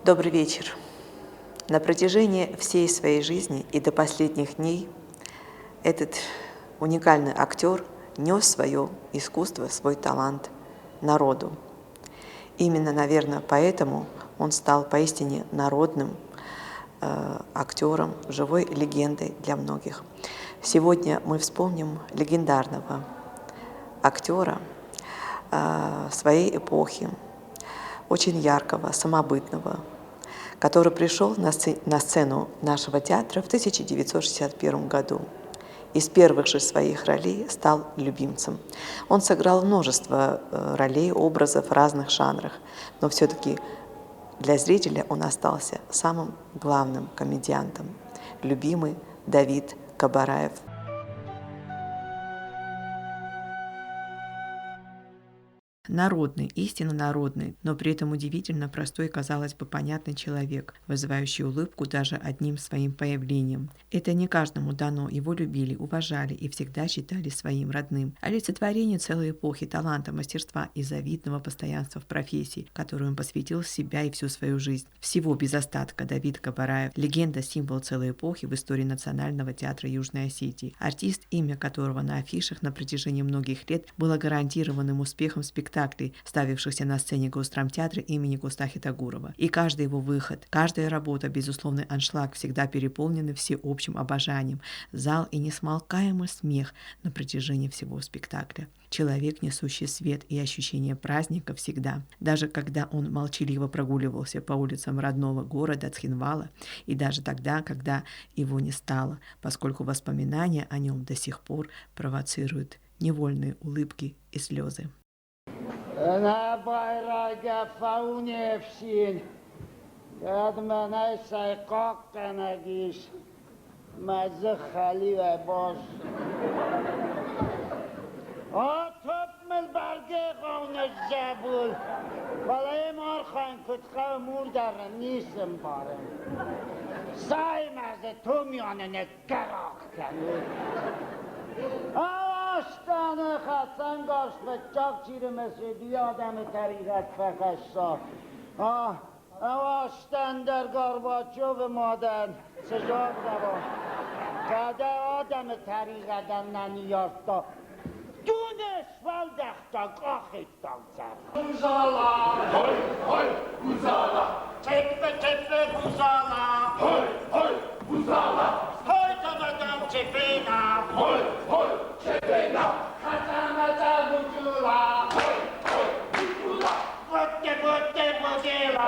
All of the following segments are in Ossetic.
Добрый вечер. На протяжении всей своей жизни и до последних дней этот уникальный актер нес свое искусство, свой талант народу. Именно, наверное, поэтому он стал поистине народным актером, живой легендой для многих. Сегодня мы вспомним легендарного актера своей эпохи, очень яркого, самобытного, который пришел на сцену нашего театра в 1961 году. Из первых же своих ролей стал любимцем. Он сыграл множество ролей, образов в разных жанрах, но все-таки для зрителя он остался самым главным комедиантом. Любимый Давид Габараев. Народный, истинно народный, но при этом удивительно простой, казалось бы, понятный человек, вызывающий улыбку даже одним своим появлением. Это не каждому дано, его любили, уважали и всегда считали своим родным. Олицетворение целой эпохи таланта, мастерства и завидного постоянства в профессии, которую он посвятил себя и всю свою жизнь. Всего без остатка Давид Габараев – легенда, символ целой эпохи в истории Национального театра Южной Осетии. Артист, имя которого на афишах на протяжении многих лет было гарантированным успехом спектакля, ставившихся на сцене Госдрамтеатра имени Костахи Тагурова. И каждый его выход, каждая работа, безусловный аншлаг, всегда переполнены всеобщим обожанием. Зал и несмолкаемый смех на протяжении всего спектакля. Человек, несущий свет и ощущение праздника всегда, даже когда он молчаливо прогуливался по улицам родного города Цхинвала, и даже тогда, когда его не стало, поскольку воспоминания о нем до сих пор провоцируют невольные улыбки и слезы. Ӕнӕбайрайгӕ фӕу не фсин, кӕд мӕнӕй цӕй хъахъхъӕнӕг ис, мӕ дзых хӕлиуӕй баззад. Атопп мыл бӕргӕ хъӕу ныззӕбул, фӕлӕ йӕм архайын куыд хъӕуы, мур дӕр ын ницы мбарын. Цӕй мӕ дзы Томианы ныггӕрах кӕнут. Астаны хӕцӕнгарз фыццаг чи рымысыд, уый адӕмы тӕригъӕд фӕхӕсса. Астан дӕр Горбачевы мадӕн цы загъдӕуа? Кӕд адӕмы тӕригъӕдӕн нӕ ныййардта, дуне сфӕлдӕхта къахеттау цӕф. Гузала! Хой, хой, гузала! Чеппе, чеппе, гузала! Хой, хой, гузала! Хой, табадам, чепена! Хой, хой, чепена! Хатамата, бутула! Хой, хой, бутула! Бутте, бутте, бутила!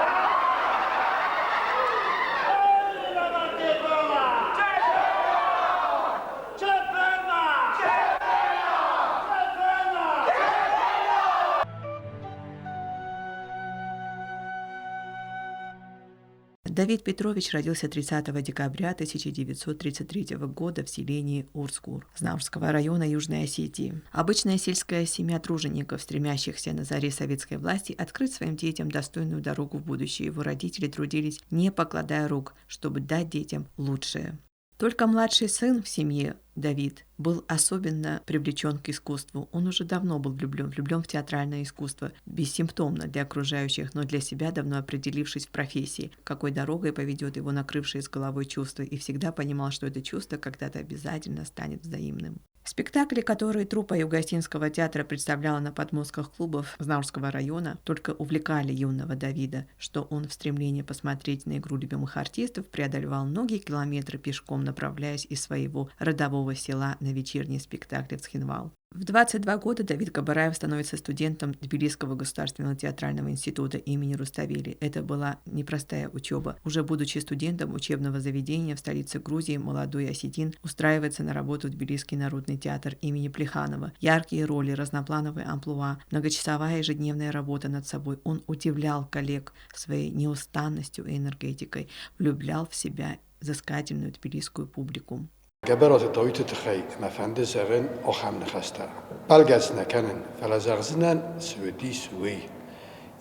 Давид Петрович родился 30 декабря 1933 года в селении Урскур Знаурского района Южной Осетии. Обычная сельская семья тружеников, стремящихся на заре советской власти открыть своим детям достойную дорогу в будущее. Его родители трудились, не покладая рук, чтобы дать детям лучшее. Только младший сын в семье, Давид, был особенно привлечен к искусству. Он уже давно был влюблен в театральное искусство, бессимптомно для окружающих, но для себя давно определившись в профессии, какой дорогой поведет его накрывшее с головой чувство, и всегда понимал, что это чувство когда-то обязательно станет взаимным. Спектакли, которые труппа Юго-Осетинского театра представляла на подмостках клубов Знаурского района, только увлекали юного Давида, что он в стремлении посмотреть на игру любимых артистов преодолевал многие километры пешком, направляясь из своего родового села на вечерние спектакли в Цхинвал. В 22 года Давид Габараев становится студентом Тбилисского государственного театрального института имени Руставели. Это была непростая учеба. Уже будучи студентом учебного заведения в столице Грузии, молодой осетин устраивается на работу в Тбилисский народный театр имени Плеханова. Яркие роли, разноплановые амплуа, многочасовая ежедневная работа над собой. Он удивлял коллег своей неустанностью и энергетикой, влюблял в себя взыскательную тбилисскую публику. Гӕбӕраты Дауиты тыххӕй мӕ фӕнды зӕгъын ахӕм ныхӕстӕ. Бӕлгӕ нӕ кӕнын, фӕлӕ зӕгъдзынӕн, цы уыдис, уый.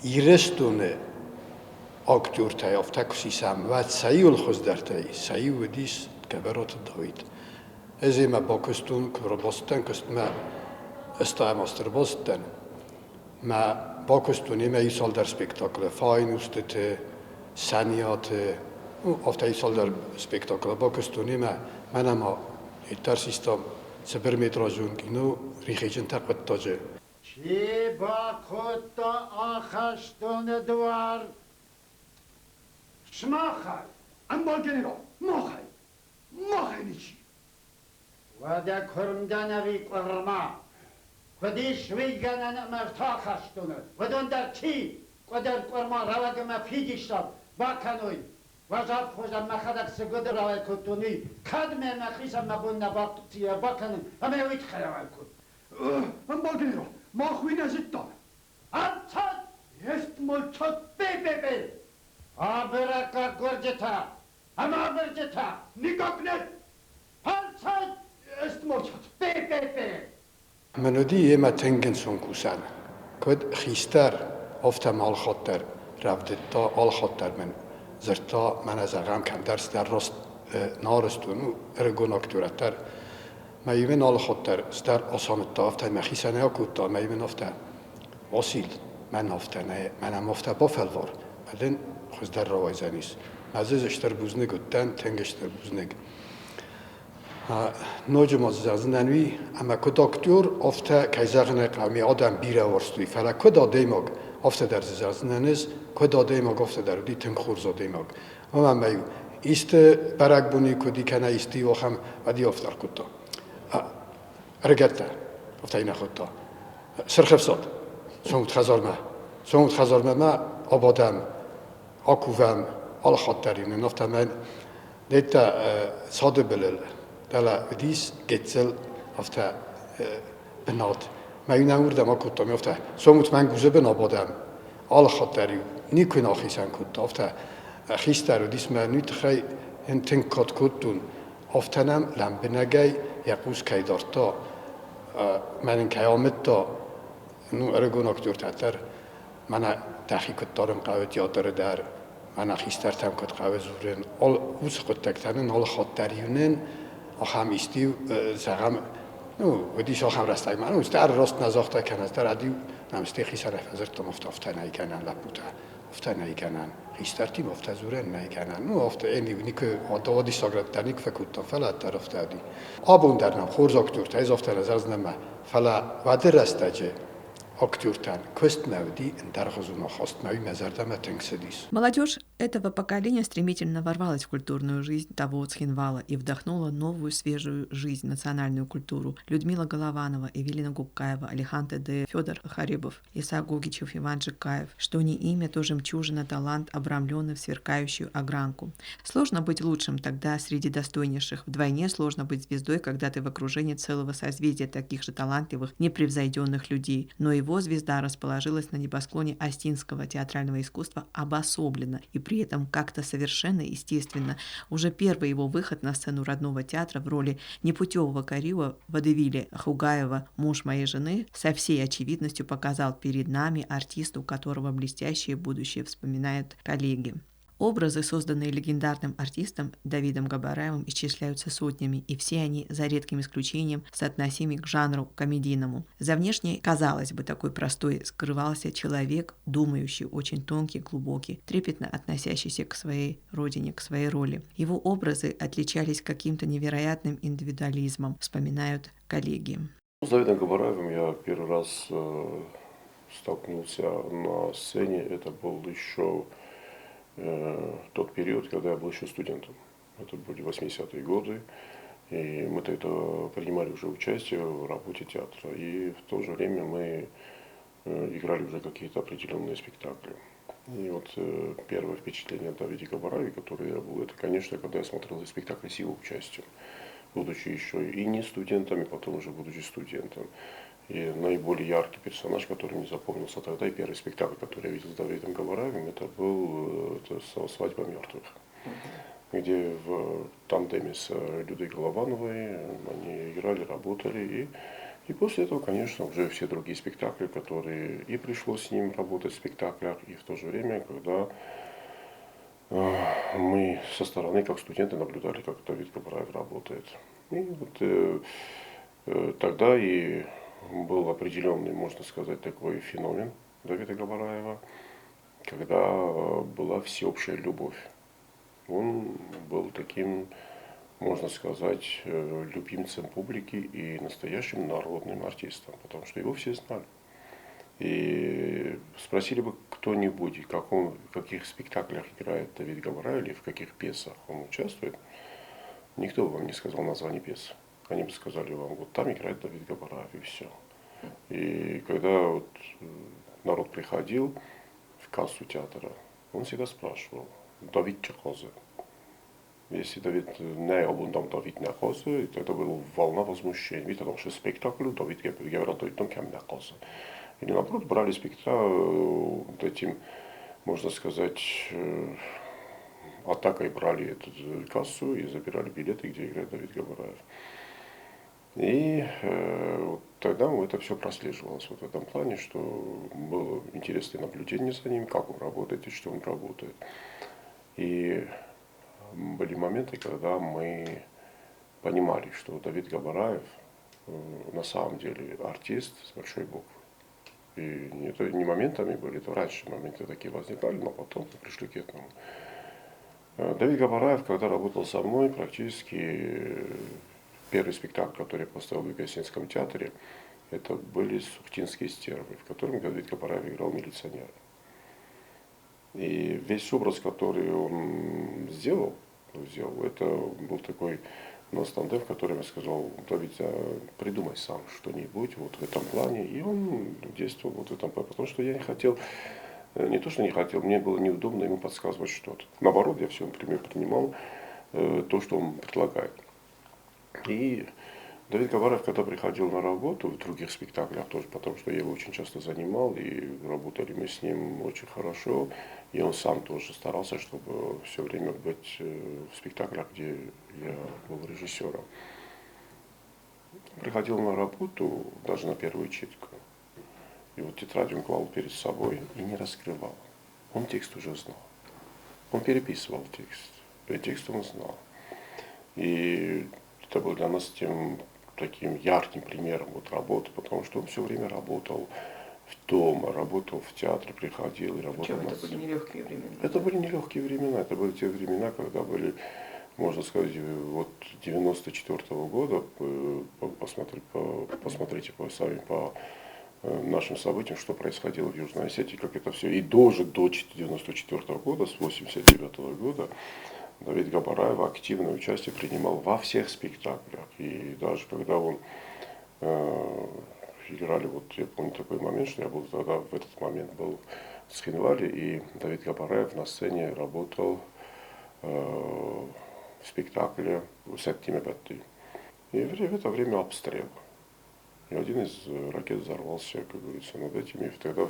Ирыстоны актертӕй афтӕ куы сисӕм, уӕд сӕ иуыл хуыздӕртӕй сӕ иу уыдис Гӕбӕраты Дауит. Ӕз имӕ бакуыстон, куы рбацыдтӕн куыстмӕ, ӕстайӕм азты ӕрбацыдтӕн. Мӕ бакуыстон имӕ иу цалдӕр спектаклы, Файнустыты, Сӕниаты, афтӕ цалдӕр спектаклы бакуыстон ӕмӕ мӕнӕ ма дӕр систам цыбырметражон кино Рихиджынтӕ хъуыддаджы. Чи бакодта ахӕстоны дуар? Сымахӕй! Ӕмбал генерал, махӕй! Махӕй ничи! Уӕдӕ куырм дӕн ӕви къуырма? Куыд ис уый гӕнӕн ӕмӕ ӕртӕ ахӕстоны, уыдон дӕр чи, къуыдыр къуырма рӕуӕг ӕмӕ фидиссаг бакӕной? Уазал хуызӕн мӕхӕдӕг цы гуыдыр ауӕй кодтон, уый кӕд мӕ мӕхицӕн мӕ бон нӕ баци бакӕнын ӕмӕ уый тыххӕй ауӕй кодтон. Ӕмбал генерал, мах уый нӕ зыдтам. Ӕнцад! Есть молчать! Бе-бе-бе! Абырӕггаг гуырджытӕ ӕмӕ абырджытӕ! Никак нет! Ӕнцад! Есть молчать! Бе-бе-бе! Мӕн уыди йемӕ тынг ӕнцон кусӕн. Куыд хистӕр, афтӕ мӕ алыхатт дӕр рӕвдыдта, алыхатт дӕр мын дзырдта, мӕнӕ зӕгъӕм, кӕмдӕр цыдӕр раст нӕ арӕзтон, ну, ӕрыгон актёрӕ дӕр. Мӕ-иу ын алыхатт дӕр цыдӕр ацамыдта, афтӕ мӕхицӕн ӕй акодта, ӕмӕ-иу ын афтӕ, Васил, мӕн афтӕ нӕ, мӕн ӕм афтӕ бафӕлвар, мӕ дын хуыздӕр рауайдзӕнис. Мӕ дзы стыр бузныг уыдтӕн, тынг стыр бузныг. Ноджы ма дзы зӕгъдзынӕн уый, ӕмӕ куыд актер, афтӕ, кӕй зӕгъын ӕй хъӕуы, ме адӕм бирӕ уарзтой, фӕлӕ куыд адӕймаг, афтӕ дӕр дзы зӕгъдзынӕн ӕз, куыд адӕймаг, афтӕ дӕр уыди тынг хорз адӕймаг. Уымӕн ӕмӕ-иу исты бӕрӕгбоны куы уыди кӕнӕ исты иу ахӕм, уӕд-иу афтӕ ӕркодта. Ӕрыгӕттӕ, афтӕ йын ахуыдта. Сырх ӕфсад, цомут хӕдзармӕ. Цомут хӕдзармӕ ма абадӕм, акувӕм, алыхатт дӕр-иу нын афтӕ мӕн Деттӕ цады былыл дӕлӕ уыдис гыццыл афтӕ бынат. Мӕ иу нӕм уырдӕм акодтам, афтӕ цомут мӕнгузы бын абадӕм. Алыхатт дӕр-иу никуы нӕ ахицӕн кодта, афтӕ хистӕр уыдис мӕ уый тыххӕй йын тынг кад кодтон. Афтӕ нӕм лӕмбынӕгӕй йӕ хъус кӕй дардта, мӕн ын кӕй амыдта, ну, ӕрыгон актертӕ дӕр мӕнӕ дӕхи куыд дарын хъӕуы театры дӕр, мӕнӕ хистӕртӕм куыд хъӕуы дзурын, уыцы хъуыддӕгтӕ нын алы хатт дӕр иу нын ахӕм исты зӕгъӕм, ну, уыдис ахӕм рӕстӕг ма, ну, дӕр раст нӕ загъта кӕнӕ дӕр ӕд-иу нӕм стӕй хицӕнӕй фӕдзырдтам, афтӕ, афтӕ нӕй гӕнӕн, лӕппутӕ, афтӕ нӕй гӕнӕн, хистӕртимӕ афтӕ дзурӕн нӕй гӕнӕн, ну, афтӕ ӕниу никуы, уадиссаг рӕттӕ никуы фӕкодтам, фӕлӕ дӕр афтӕ уыди. Абон дӕр нӕм хорз актертӕ, ӕз афтӕ нӕ зӕгъдзынӕн мӕ, фӕлӕ уӕды рӕстӕджы актертӕн куыст нӕ уыди, ӕндӕргъуызон ахаст нӕ уый мӕ зӕрдӕмӕ тынг цыдис. Молодежь этого поколения стремительно ворвалась в культурную жизнь того Цхинвала и вдохнула новую свежую жизнь в национальную культуру. Людмила Голованова, Эвелина Губкаева, Алихан Т.Д., Федор Харибов, Иса Гогичев, Иван Джикаев. Что не имя, то жемчужина, талант, обрамленный в сверкающую огранку. Сложно быть лучшим тогда среди достойнейших. Вдвойне сложно быть звездой, когда ты в окружении целого созвездия таких же талантливых, непревзойденных людей. Но его звезда расположилась на небосклоне остинского театрального искусства обособленно и при этом как-то совершенно естественно. Уже первый его выход на сцену родного театра в роли непутевого Карио в водевиле Хугаева «Муж моей жены» со всей очевидностью показал перед нами артиста, у которого блестящее будущее вспоминают коллеги. Образы, созданные легендарным артистом Давидом Габараевым, исчисляются сотнями, и все они, за редким исключением, соотносимы к жанру комедийному. За внешней, казалось бы, такой простой, скрывался человек, думающий, очень тонкий, глубокий, трепетно относящийся к своей родине, к своей роли. Его образы отличались каким-то невероятным индивидуализмом, вспоминают коллеги. С Давидом Габараевым я первый раз столкнулся на сцене. Это был еще тот период, когда я был еще студентом. Это были 80-е годы. И мы тогда принимали уже участие в работе театра. И в то же время мы играли уже какие-то определенные спектакли. И вот первое впечатление о Давиде Габараеве, которое я был, это, конечно, когда я смотрел спектакль с его участием, будучи еще и не студентом, и потом уже будучи студентом. И наиболее яркий персонаж, который мне запомнился тогда, и первый спектакль, который я видел с Давидом Габараевым, это был «Свадьба мертвых», где в тандеме с Людой Головановой они играли, работали. И после этого, конечно, уже все другие спектакли, которые и пришлось с ним работать в спектаклях, и в то же время, когда мы со стороны, как студенты, наблюдали, как Давид Габараев работает. И вот тогда и был определенный, можно сказать, такой феномен Давида Габараева. Когда была всеобщая любовь. Он был таким, можно сказать, любимцем публики и настоящим народным артистом, потому что его все знали. И спросили бы кто-нибудь, в каких спектаклях играет Давид Габараев или в каких пьесах он участвует, никто бы вам не сказал название пьесы. Они бы сказали вам, вот там играет Давид Габараев, и все. И когда вот народ приходил в кассу театра, он всегда спрашивал, Давид чи хъазы? Если Давид не абундам Давид не хъазы, тогда была волна возмущения. Потому что спектакль Давид Габараев там кем не хъазы. Или наоборот, брали спектакль вот этим, можно сказать, атакой брали эту кассу и забирали билеты, где играет Давид Габараев. И вот тогда это все прослеживалось вот в этом плане, что было интересное наблюдение за ним, как он работает и что он работает. И были моменты, когда мы понимали, что Давид Габараев на самом деле артист с большой буквы. И это не моментами были, это раньше моменты такие возникали, но потом мы пришли к этому. Давид Габараев, когда работал со мной, практически первый спектакль, который я поставил в Юго-Осетинском театре, это были «Сухтинские стервы», в котором Давид Габараев играл милиционера. И весь образ, который он сделал, это был такой у нас тандем, в котором я сказал, Давид, придумай сам что-нибудь вот в этом плане. И он действовал вот в этом плане, потому что я не хотел, не то что не хотел, мне было неудобно ему подсказывать что-то. Наоборот, я все, например, принимал то, что он предлагает. И Давид Габараев, когда приходил на работу, в других спектаклях тоже, потому что я его очень часто занимал, и работали мы с ним очень хорошо, и он сам тоже старался, чтобы все время быть в спектаклях, где я был режиссером. Приходил на работу, даже на первую читку, и вот тетрадь он клал перед собой и не раскрывал. Он текст уже знал. Он переписывал текст, и текст он знал. И это был для нас тем таким ярким примером вот работы, потому что он все время работал дома, работал в театре, приходил и работал. Причем это были нелегкие времена. Это были нелегкие времена, это были те времена, когда были, можно сказать, вот 94-го года, посмотрите сами по нашим событиям, что происходило в Южной Осетии, как это все, и даже до 94-го года, с 89-го года, Давид Габараев активное участие принимал во всех спектаклях. И даже когда он играли, вот я помню такой момент, что я был тогда, в этот момент был в Цхинвале, и Давид Габараев на сцене работал в спектакле «Сеттиме Бетти». И в это время обстрел. И один из ракет взорвался, как говорится, над этим, и тогда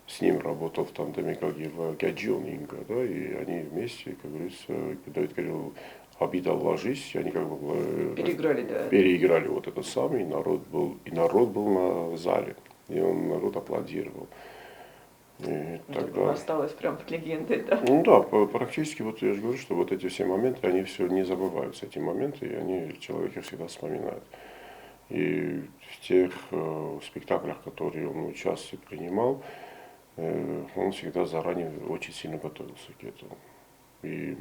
с ним работал в тандеме Гагиева Гаджион Инга, да, и они вместе, как говорится, Давид говорил, обида ложись, и они как бы переиграли, да. Переиграли вот это самое, и народ был на зале, и он народ аплодировал. И тогда осталось прям легендой, да? Ну да, практически, вот я же говорю, что вот эти все моменты, они все не забываются, эти моменты, и они, человек их всегда вспоминает. И в тех спектаклях, которые он участие принимал, он всегда заранее очень сильно готовился к этому. И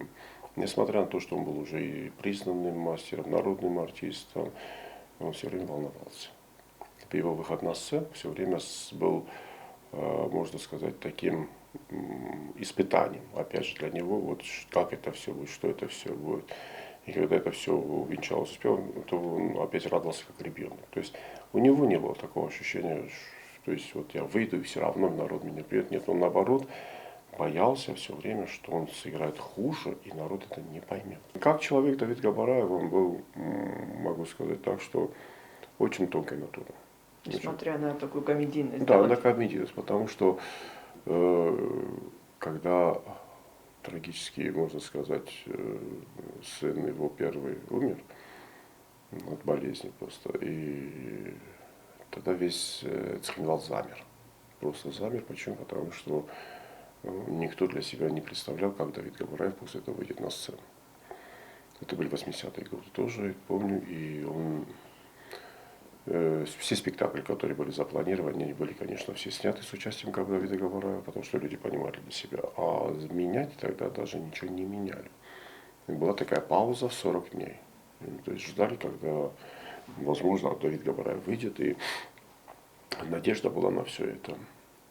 несмотря на то, что он был уже и признанным мастером, народным артистом, он все время волновался. Его выход на сцену все время был, можно сказать, таким испытанием, опять же, для него, вот как это все будет, что это все будет. И когда это все увенчалось успехом, то он опять радовался как ребенок. То есть у него не было такого ощущения, то есть вот я выйду, и все равно народ меня придет. Нет, он наоборот боялся все время, что он сыграет хуже, и народ это не поймет. Как человек Давид Габараев, он был, могу сказать так, что очень тонкой натуры. Несмотря на такую комедийность. Да, на комедийность, потому что когда трагически, можно сказать, сын его первый умер от болезни просто, и тогда весь Цхинвал замер. Просто замер. Почему? Потому что никто для себя не представлял, как Давид Габараев после этого выйдет на сцену. Это были 80-е годы тоже, помню, и он Все спектакли, которые были запланированы, они были, конечно, все сняты с участием Давида Габараева, потому что люди понимали для себя. А менять тогда даже ничего не меняли. И была такая пауза в 40 дней. То есть ждали, когда, возможно, Давид Габараев выйдет, и надежда была на все это.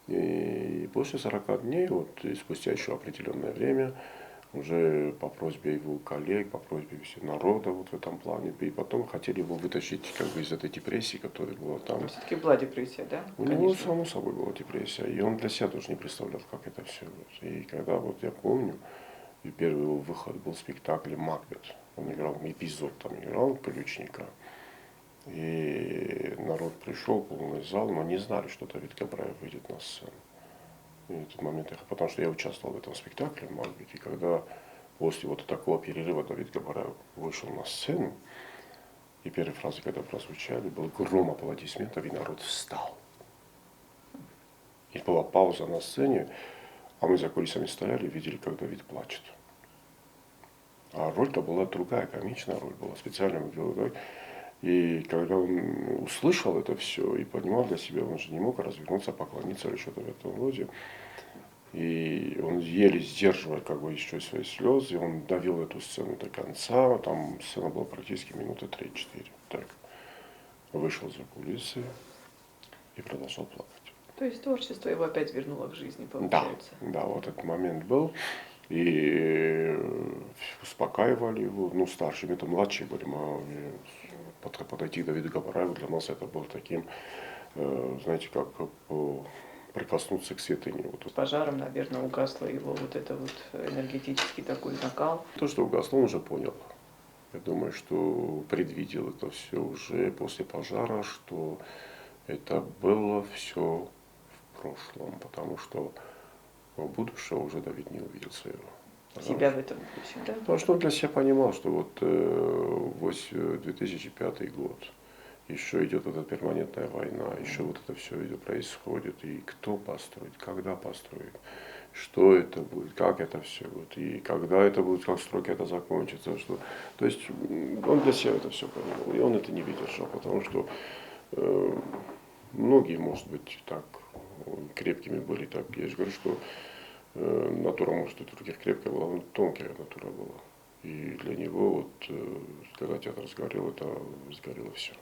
И после 40 дней, вот, и спустя еще определенное время, уже по просьбе его коллег, по просьбе всего народа вот в этом плане, и потом хотели его вытащить как бы из этой депрессии, которая была там. Но все-таки была депрессия, да? У него, само собой, была депрессия, и он для себя тоже не представлял, как это все будет. И когда, вот я помню, и первый его выход был спектакль «Макбет». Он играл эпизод, там играл ключника. И народ пришел, полный зал, но не знали, что Давид Габараев выйдет на сцену. И этот момент, потому что я участвовал в этом спектакле в «Макбете», и когда после вот такого перерыва Давид Габараев вышел на сцену, и первые фразы, когда прозвучали, был гром аплодисментов, и народ встал. И была пауза на сцене, а мы за кулисами стояли и видели, как Давид плачет. А роль-то была другая, комичная роль была, специально мы делали. И когда он услышал это все и понимал для себя, он же не мог развернуться, поклониться или что-то в этом роде. И он еле сдерживая как бы еще свои слезы, он довел эту сцену до конца. Там сцена была практически минуты 3-4. Так, вышел за кулисы и продолжал плакать. То есть творчество его опять вернуло к жизни, получается? Да, да, вот этот момент был. И успокаивали его, ну, старшими, это младшие были, мы, подойти к Давиду Габараеву для нас это было таким, знаете, как прикоснуться к святыне. Вот. С пожаром, наверное, угасло его вот это вот энергетический такой накал. То, что угасло, он уже понял. Я думаю, что предвидел это все уже после пожара, что это было все в прошлом, потому что будущего уже Давид не увидел своего. Себя в этом будущем, да? Потому что он для себя понимал, что вот 2005 год, еще идет эта перманентная война, еще вот это все идет, происходит, и кто построит, когда построит, что это будет, как это все будет, и когда это будет, как сроки это закончится. Что... То есть он для себя это все понимал, и он это не выдержал, потому что многие, может быть, так крепкими были, так я же говорю, что натура, может, и других крепкая была, но тонкая натура была. И для него, вот, когда театр сгорел, это сгорело все.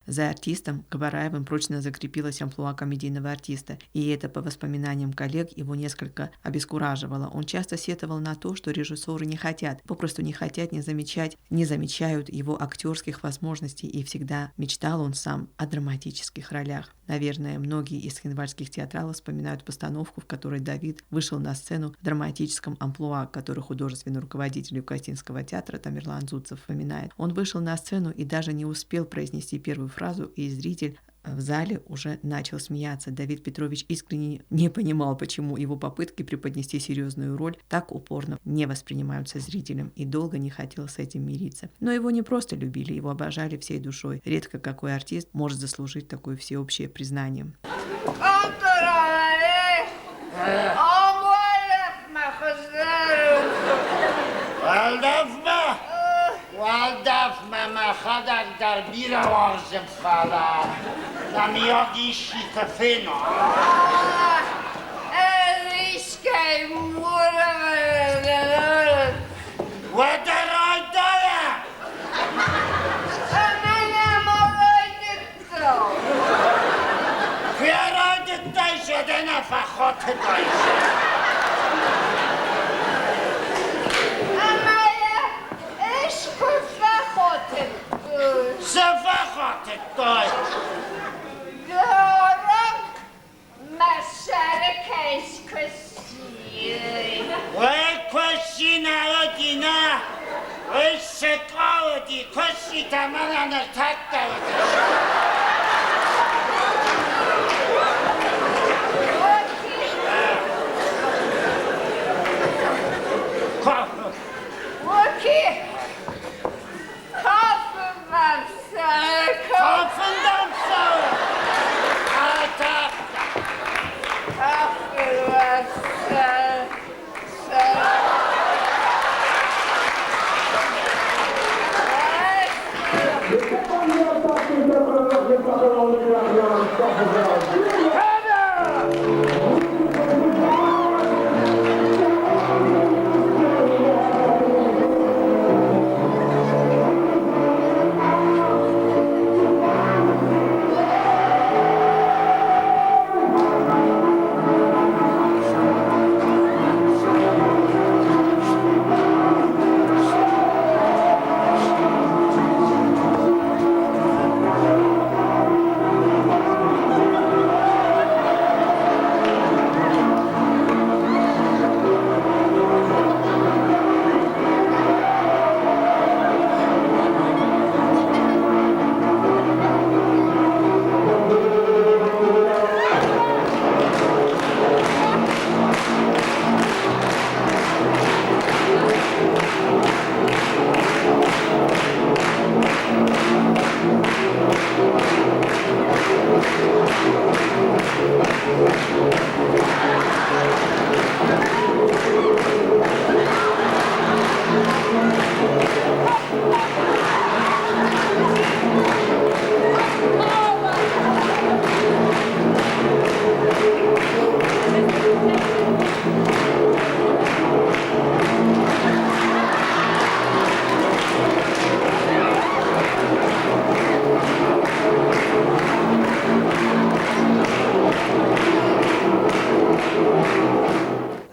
За артистом Габараевым прочно закрепилась амплуа комедийного артиста, и это, по воспоминаниям коллег, его несколько обескураживало. Он часто сетовал на то, что режиссеры не хотят, попросту не хотят, не замечать, не замечают его актерских возможностей, и всегда мечтал он сам о драматических ролях. Наверное, многие из цхинвальских театралов вспоминают постановку, в которой Давид вышел на сцену в драматическом амплуа, который художественный руководитель Юго-Осетинского театра Тамерлан Зуцев вспоминает. Он вышел на сцену и даже не успел произнести первую фразу, и зритель в зале уже начал смеяться. Давид Петрович искренне не понимал, почему его попытки преподнести серьезную роль так упорно не воспринимаются зрителем, и долго не хотел с этим мириться. Но его не просто любили, его обожали всей душой. Редко какой артист может заслужить такое всеобщее признание.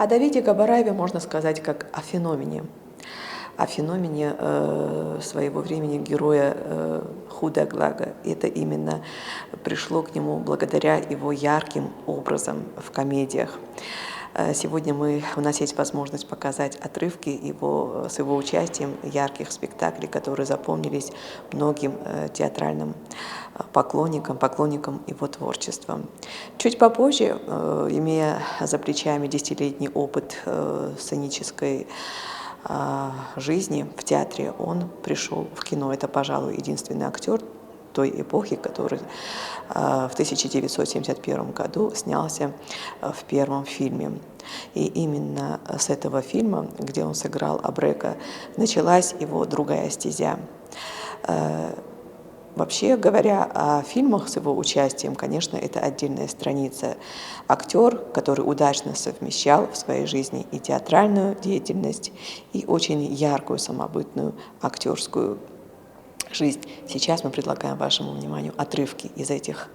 О Давиде Габараеве можно сказать как о феномене. О феномене своего времени героя Худоглага. Это именно пришло к нему благодаря его ярким образам в комедиях. Сегодня у нас есть возможность показать отрывки с его участием ярких спектаклей, которые запомнились многим театральным поклонникам, поклонникам его творчества. Чуть попозже, имея за плечами десятилетний опыт сценической жизни в театре, он пришел в кино. Это, пожалуй, единственный актер той эпохи, который в 1971 году снялся в первом фильме. И именно с этого фильма, где он сыграл Абрека, началась его другая стезя. Вообще говоря о фильмах с его участием, конечно, это отдельная страница. Актер, который удачно совмещал в своей жизни и театральную деятельность, и очень яркую самобытную актерскую жизнь. Сейчас мы предлагаем вашему вниманию отрывки из этих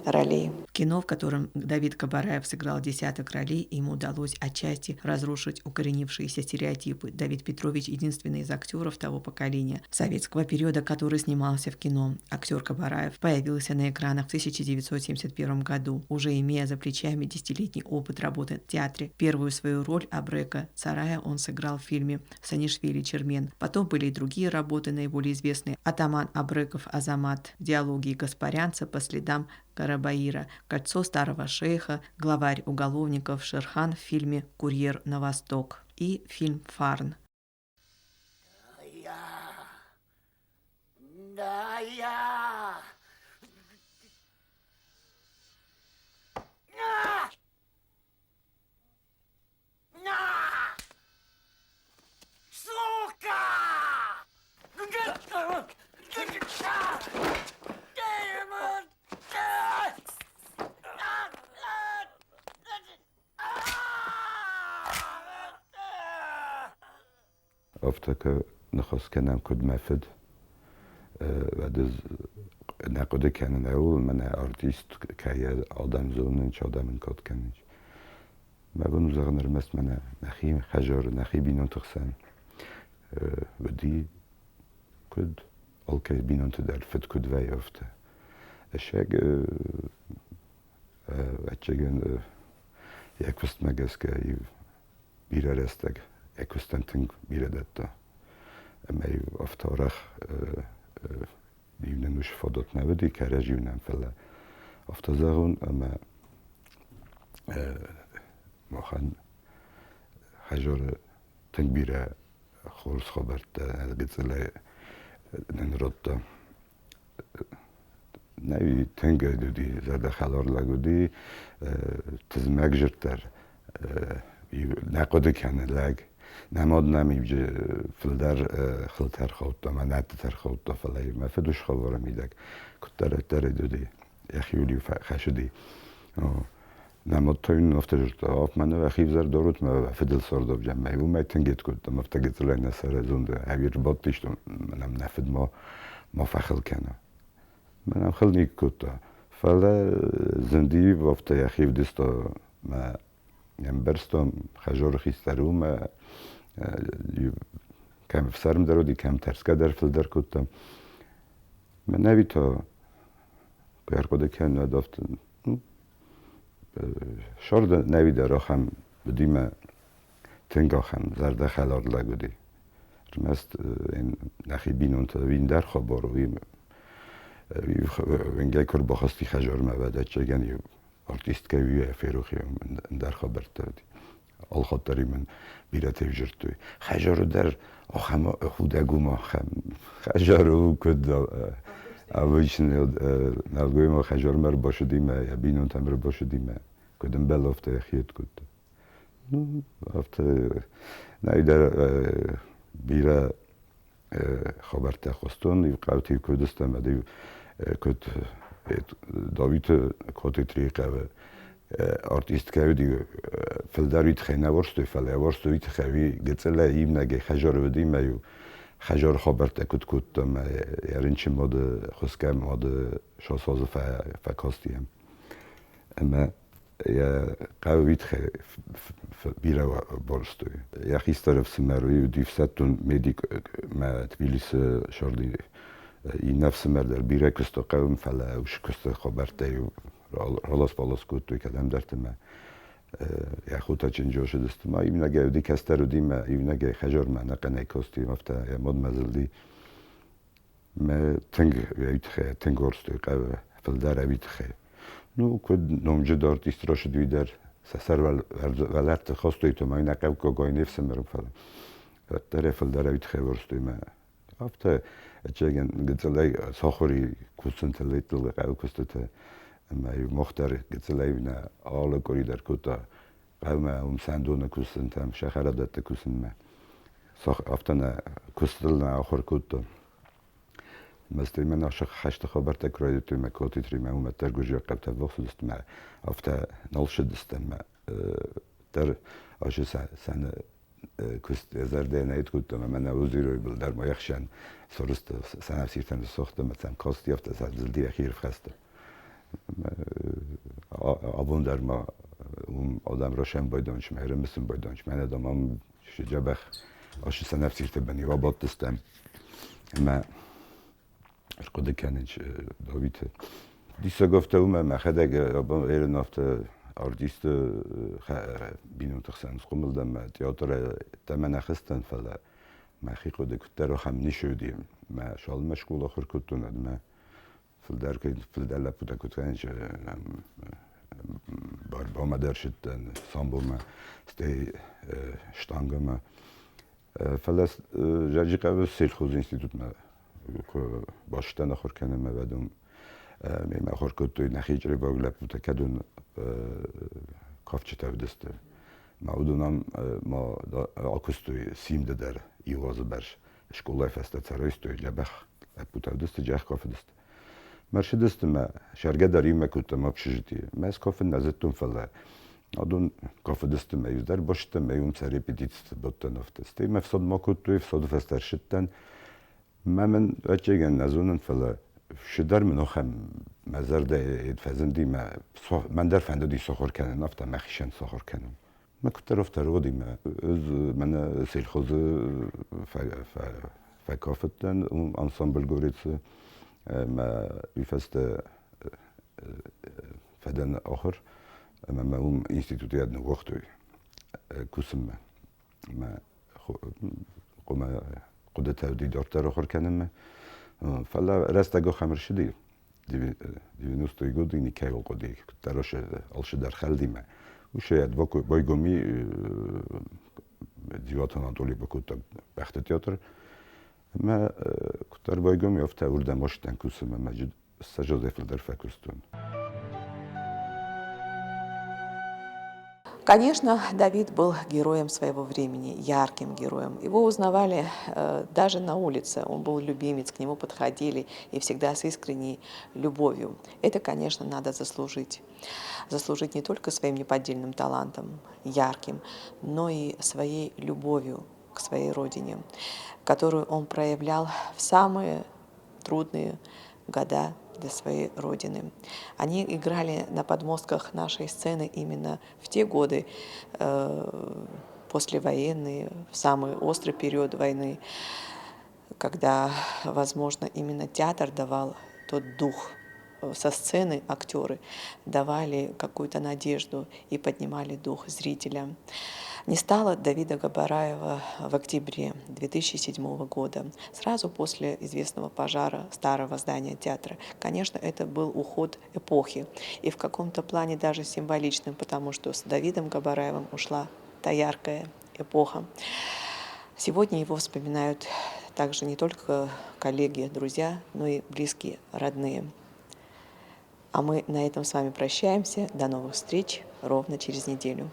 ролей. Кино, в котором Давид Габараев сыграл десяток ролей, ему удалось отчасти разрушить укоренившиеся стереотипы. Давид Петрович единственный из актеров того поколения советского периода, который снимался в кино. Актер Габараев появился на экранах в 1971 году, уже имея за плечами десятилетний опыт работы в театре. Первую свою роль Абрека Царая он сыграл в фильме «Санишвили Чермен». Потом были и другие работы, наиболее известные: «Атаман Абреков Азамат», «Диалоги Гаспарянца по следам Карабаира», «Кольцо старого шейха», главарь уголовников Шерхан в фильме «Курьер на восток» и фильм «Фарн». Да я! На! На! Сука! Афтӕ куы ныхас кӕнӕм, куыд мӕ фыд, уӕд ӕз нӕ хъуыды кӕнын ӕуыл, мӕнӕ артист кӕй адӕм зонынц, адӕм ын кад кӕнынц. Мӕ бон у зӕгъын ӕрмӕст мӕнӕ нӕхи хӕдзары, нӕхи бинонты хсӕн уыди, куыд алкӕй бинонты дӕр фыд куыд вӕййы, афтӕ. Ӕцӕг, ӕвӕццӕгӕн, йӕ куыстмӕ гӕсгӕ бирӕ рӕстӕг йӕ куыстӕн тынг бирӕ дӕтта. Ӕмӕ-иу афтӕ арӕх иу нын уыцы фадат нӕ уыди, кӕрӕдзи нӕм, фӕлӕ афтӕ зӕгъон, ӕмӕ махӕн хӕдзары тынг бирӕ хорз хабӕрттӕ гыццылӕй нын радта. Нӕ тынг уыди, зӕрдӕхӕлар лӕг уыди, тызмӕг зырддӕр нӕ хъуыды кӕны лӕг. Нӕ мад нӕм фылдӕр хылтӕ ӕрхаудта, мӕ нӕдтытӕ ӕрхаудта, фӕлӕ мӕ фыд ус хабары мидӕг куыддӕриддӕр уыди, йӕхиуыл-иу хӕцыди. Нӕ мад та йын афтӕ зыдта, мӕнӕ уӕхи взӕр дарут, мӕ фыдыл цардавджӕн, мӕ уымӕй тынг ед кодтам, афтӕ гыццылӕй нӕ сӕры зонды ӕви ӕрбадтыстӕм, мӕнӕ нӕ фыд ма фӕхыл кӕна. Мӕнӕ хыл никуы кодта, фӕлӕ зынди афтӕ йӕхи ӕвдыста мӕ ӕмбӕрстон, хӕдзары хистӕр у мӕ кӕм ӕфсӕрм дӕр уыди, кӕм тӕрсгӕ дӕр фылдӕр кодта. Мӕнӕ ӕви та куы ӕрхъуыды кӕнын, уӕд афтӕ Сӕрды нӕуи дӕр ахӕм уыди мӕ тынг ахӕм зӕрдӕхӕлар лӕг уыди. Ӕрмӕст нӕхи бинонтӕ ӕндӕр хабар у. Уынгӕй куы ӕрбахызти хӕдзармӕ, уӕд ӕцӕгӕн иу артисткӕ уый ферох ӕндӕр хабӕрттӕ уыди. Алхатт дӕр мын бирӕтӕ ӕвзӕрдтой. Хӕдзары дӕр ахӕм худӕг у ахӕм хӕдзары у, куыд обычно нӕлгоймаг хӕдзармӕ ӕрбацыди мӕ йӕ бинонтӕм ӕрбацыди мӕ куыд ӕмбӕлы, афтӕ йӕхи кодта. Ну, афтӕ нӕй дӕр бирӕ хабӕрттӕ хъуыстон, иу хъӕуты куыд стӕм, ӕд куыд Давиты Котетрийы хъӕуы артисткӕ уыди, фылдӕр уый тыххӕй нӕ уарзтой, фӕлӕ уарзтой уый тыххӕй, уый гыццылӕй иунӕгӕй хӕдзары уыди мӕ-иу хӕдзары хабӕрттӕ куыд кодта мӕ йӕ рынчын мады хуысгӕ мады сосозы фӕкасти йӕм. Ӕмӕ Йӕ хъӕуы уый бирӕ уарзтой. Йӕ хистӕр ӕфсымӕр уый уыди ӕфсӕддон медик мӕ Тбилисы сӕрди. Иннӕ ӕфсымӕр дӕр бирӕ куыста хъӕуы, фӕлӕ уыцы куысты хабӕрттӕ-иу ралас-балас кодтой кӕдӕмдӕрты мӕ йӕ хотӕ чынджосыдысты. Ма иунӕгӕй уыди, кӕстӕр уыди мӕ иунӕгӕй хӕдзармӕ ӕнӕхъӕнӕй касти, афтӕ йӕ мадмӕ зылди. Мӕ тынг уый тыххӕй тынг уарзтой хъӕуы фылдӕр ӕви тыххӕй. Ну, куыд номджыд артист рацыд уый дӕр сӕ сӕрвӕлӕртты хастой, то ма нӕ хъӕуккагӕй не фсымӕры, фӕлӕ уӕддӕр фылдӕр ӕви тыххӕй уарзтой мӕ. Афтӕ, ӕцӕгӕн, гыццылӕй сахуыри кусынтыл хъӕуы куыстыты ӕмӕ-иу мах дӕр гыццылӕй нӕ алы къуыри дӕр кодта хъӕумӕ уым сӕндоны кусынтӕм, сӕхӕрадӕтты кусынмӕ. Афтӕ нӕ куыстыл нӕ ахуыр кодтон. Мӕстӕй мӕ нӕ хӕсты хабӕрттӕ куы райдыдтой мӕ Котитримӕ, уымӕ дӕр гуырдзиаг хъӕутӕ ӕввахс уыдысты мӕ афтӕ нал ссыдыстӕм мӕ дӕр ашы сӕны куыст зӕрдӕ нӕ кодтам ӕмӕ нӕ узирой был дӕр ма ӕхсӕн сорысты сӕнӕфсиртӕн согътам ӕмӕ сӕм касти, афтӕ сӕ зылди йӕхи ӕрфхӕсты. Абон дӕр ма уым адӕм росӕн байдонч, мӕ ӕрымысын байдонч, мӕнӕ дам ам дзӕбӕх ашы сӕнӕфсирты бын иу абадтыстӕм ӕмӕ ӕрхъуыды кӕнын Давиты. Диссаг афтӕ у, мӕ мӕхӕдӕг абон ерын афтӕ артисты бинонты хсӕн схъомыл дӕн, мӕ театры тӕмӕн ахызтӕн, фӕлӕ мӕхи хъуыды куыддӕр ахӕм ницы уыди. Мӕ цалынмӕ скъола ахуыр кодтон, уӕдмӕ фылдӕр фылдӕр лӕппутӕ куыд кӕнынц, барбамӕ дӕр сыдтӕн, самбомӕ, стӕй штангӕмӕ. Фӕлӕ Зӕрджихъӕуы сельхозинститутмӕ куы бацыдтӕн ахуыр кӕнынмӕ, уӕд уым мемӕ ахуыр кодтой нӕхи чъребаг лӕппутӕ, кӕд уын кафджытӕ уыдысты. Ма уыдон ам ма акуыстой Симды дӕр иу азы бӕрц. Скъолайы фӕстӕ цӕрайстой дзӕбӕх лӕппутӕ уыдысты, джах кафыдысты. Мӕ рцыдысты мӕ сӕргӕ дӕр иумӕ кодтам общежитийы. Мӕ скафын нӕ зыдтон, фӕлӕ адон кафыдысты мӕ иу дӕр бӕстӕ, мӕ уым сӕ репетициты бадтӕн афтӕ. Стӕй мӕ фсадмӕ кодтой, фсады фӕстӕ ӕрсыдтӕн. Мӕ мын ӕцӕгӕн нӕ зонын, фӕлӕ цыдӕр мын ахӕм мӕ зӕрдӕ фӕзынди, мӕ мӕн дӕр фӕндыди сахуыр кӕнын, афтӕ мӕхицӕн сахуыр кӕнын. Мӕ куыддӕр афтӕ ӕргъуыди мӕ ӕз мӕнӕ сельхозы фӕкафыдтӕн ансамбль Горец-ы мӕ уый фӕстӕ фӕдӕн ахуыр ӕмӕ мӕ уым институты ныууагътой кусынмӕ. Мӕ хъуымӕ хъуыдытӕ уыди дарддӕр ахуыр кӕнынмӕ. Фӕлӕ рӕстӕг ахӕм ӕрцыди, 90-е годы никӕйуал хъуыди, куыддӕр алцыдӕр хӕлдимӕ. Уый байгоми Дзиуаты Анатолий бакодта бӕхты театр. Ӕмӕ куыддӕр байгоми, афтӕ уырдӕм ацыдтӕн кусынмӕ мӕ 20 азӕй фылдӕр фӕкуыстон. Конечно, Давид был героем своего времени, ярким героем. Его узнавали даже на улице. Он был любимец, к нему подходили и всегда с искренней любовью. Это, конечно, надо заслужить. Заслужить не только своим неподдельным талантом, ярким, но и своей любовью к своей родине, которую он проявлял в самые трудные года для своей родины. Они играли на подмостках нашей сцены именно в те годы, послевоенные, в самый острый период войны, когда, возможно, именно театр давал тот дух, со сцены актеры давали какую-то надежду и поднимали дух зрителя. Не стало Давида Габараева в октябре 2007 года, сразу после известного пожара старого здания театра. Конечно, это был уход эпохи и в каком-то плане даже символичным, потому что с Давидом Габараевым ушла та яркая эпоха. Сегодня его вспоминают также не только коллеги, друзья, но и близкие, родные. А мы на этом с вами прощаемся. До новых встреч ровно через неделю.